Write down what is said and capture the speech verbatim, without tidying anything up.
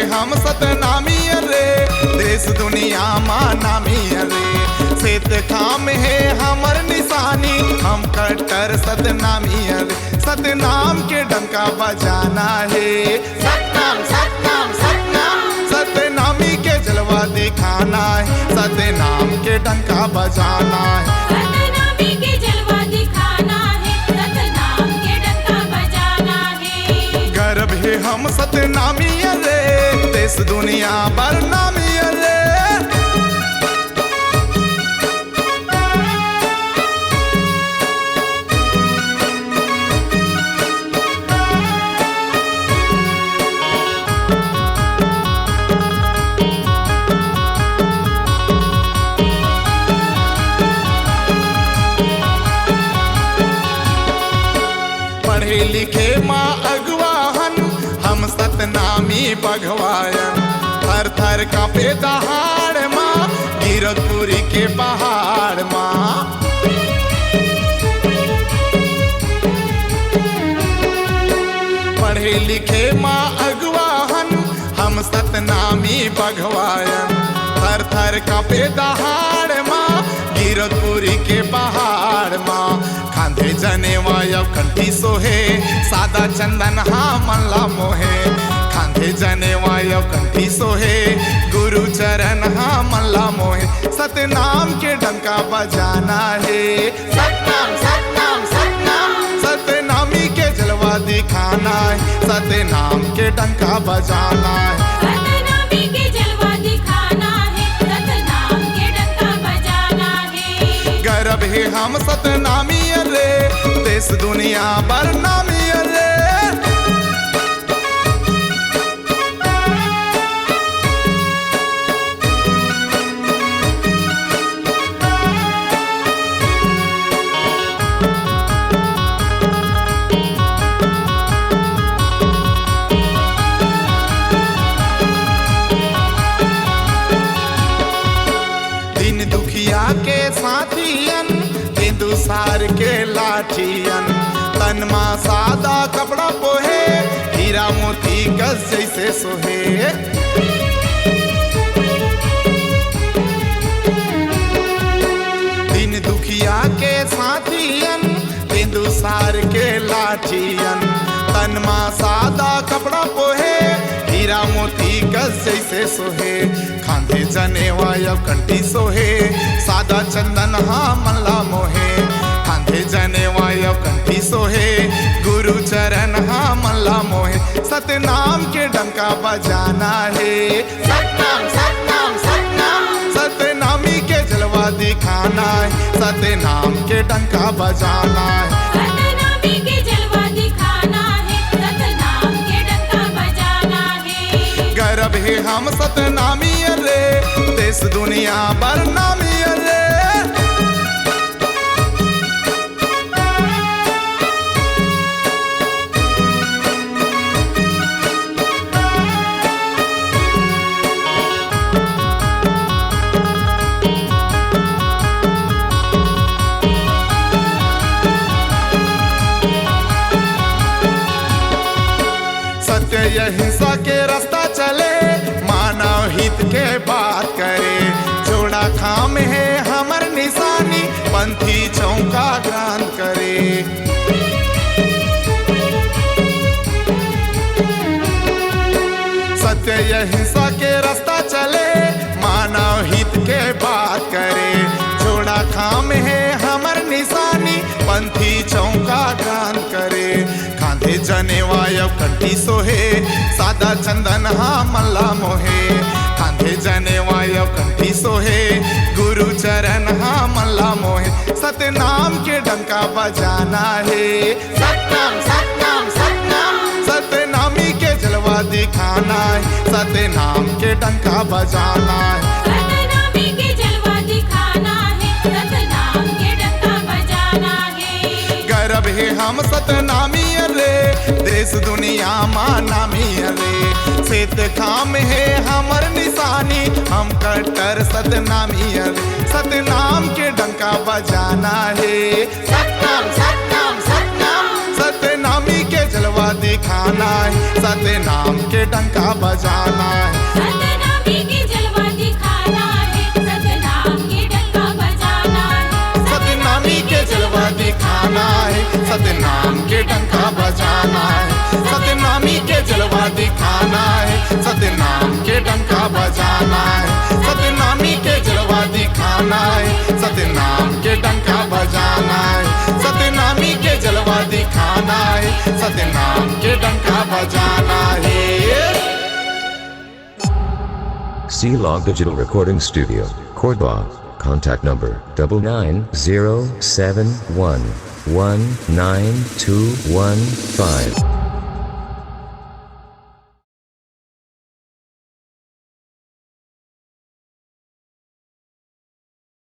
हम सतनामी अरे, देश दुनिया मा नामी अरे। सत्यनाम हे हमर निशानी, हम कट्टर सतनामी अरे। सतनाम के डंका बजाना हे। सतनाम, सतनाम, सतनाम। सतनामी के जलवा दिखाना हे। सतनाम के डंका बजाना हे। सतनामी के जलवा दिखाना हे। सतनाम के डंका बजाना हे। गर्व हे हम सतनामी अरे, देश दुनिया बर नामी अरे। पढ़े लिखे मा अगुवा हन, हम सतनामी बघवा अन। थर थर कांपे दहाड़ मा, गिरकपुरी के पहाड़ मा। पढ़े लिखे मा अगुवा हन, हम सतनामी बघवा अन। थर थर कांपे दहाड़ मा, गिरकपुरी के पहाड़ मा। खांधे जनेवा अउ कंठी सोहे, सादा चंदन हा मन ला मोहे। खांधे जनेवा अउ कंठी सोहे, गुरु चरण हा मन ला मोहे। सतनाम के डंका बजाना हे। सतनाम, सतनाम, सतनाम। सतनामी के जलवा दिखाना हे, सतनाम के डंका बजाना हे। सतनामी के जलवा दिखाना हे, सतनाम के डंका बजाना हे। गर्व हे हम सतनामी अरे, देश दुनिया बर नामी अरे। दीन दुखिया के साथियन, तेंदू सार के लाठियन। तन मा सादा कपड़ा पोहे, हीरा मोती कस जैसे सोहे। दीन दुखिया के साथियन, तेंदू सार के लाठियन। तन मा सादा कपड़ा पोहे, हीरा मोती कस जैसे सोहे। खांधे जनेवा अउ कंठी सोहे, सादा चंदन हा मन ला मोहे। खांधे जनेवा अउ कंठी सोहे, गुरु चरण हा मन ला मोहे। सतनाम के डंका बजाना हे। सतनाम, सतनाम, सतनाम। सतनामी के जलवा दिखाना हे, सतनाम के डंका बजाना हे। सतनामी के जलवा दिखाना हे, सतनाम के डंका बजाना हे। गर्व हे हम सतनामी अरे, देश दुनिया बर नामी अरे। सत्य अहिंसा के रास्ता चले, मानव हित के बात करे। जोड़ा काम हे हमर निशानी, पंथी चौका क्रांत करे। सत्य अहिंसा के रास्ता चले, मानव हित के बात करे। जोड़ा काम हे हमर निशानी, पंथी चौका क्रांत करे। खांधे जनेवा अउ कंठी सोहे, सादा चंदन हा मन ला मोहे। खांधे जनेवा अउ कंठी सोहे, गुरु चरण हा मन ला मोहे। सतनाम के डंका बजाना हे। सतनाम, सतनाम, सतनाम। सतनामी के जलवा दिखाना हे, सतनाम के डंका बजाना हे। सतनामी के जलवा दिखाना हे, सतनाम के डंका बजाना हे। गर्व हे हम सतनामी अरे, देश दुनिया मा नामी अरे। सत्यनाम हे हमर निशानी, हम कट्टर सतनामी अरे। सतनाम के डंका बजाना हे। सतनाम, सतनाम, सतनाम। सतनामी के जलवा दिखाना है, सतनाम के डंका बजाना है। सतनामी के जलवा दिखाना है, सतनाम के डंका बजाना है। सतनामी के जलवा दिखाना है, सतनाम के डंका बजाना है। सतनामी के जलवा दिखाना है, सतनाम के डंका बजाना है। सतनामी के जलवा दिखाना है, सतनाम के डंका बजाना है। सतनामी के जलवा दिखाना है, सतनाम के डंका बजाना है। C Log Digital Recording Studio, Cordoba. Contact number double nine zero seven one one nine two one five.